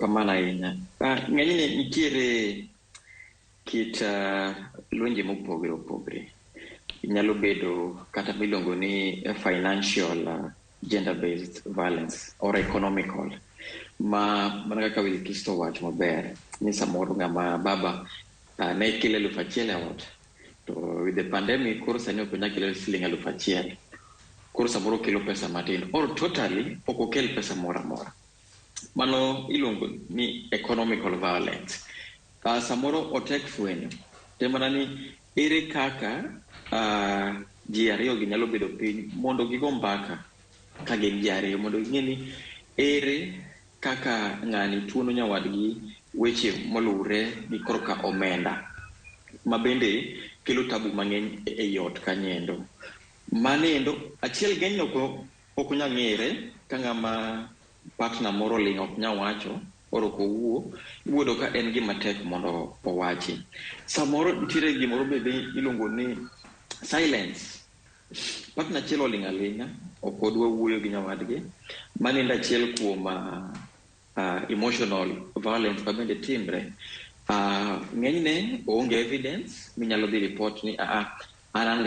Kamano ahinya. Ng'enyne nitiere kit lwenje mopogre opogre. Nyalo bedo kata miluongo ni financial gender based violence or economical, ma mana kaka Wilkisto wacho maber ni samoro ng'ama baba ne kelo 1000 e ot, to with the pandemic koro sani ok onyal kelo siling 1000, koro samoro kelo pesa matin or totally ok okel pesa moro amora. Mano iluongo ni economical violence. Samoro otek fwenyo te mana ni ere kaka ji ariyo gi nyalo bedo piny mondo gigo mbaka ka gin ji ariyo, mondo ging'e ni ere kaka ng'ani tuono nyawadgi weche moluwre gi korka omenda, ma bende kelo tabu mang'eny e ot kanyendo. Mano achiel ng'enyne ok onyal ng'ere ka ng'ama partner moro oling', ok nyal wacho or ok owuo. Iboyudo ka en gima tek mondo owachi. Samoro nitiere gimoro bende iluongo ni silence. Partner achiel oling' aling'a, ok odwa wuoyo gi nyawadgi. Mano endo achiel kuom emotional violence ma bende timre. Ng'enyne onge evidence minyalo dhi report ni an an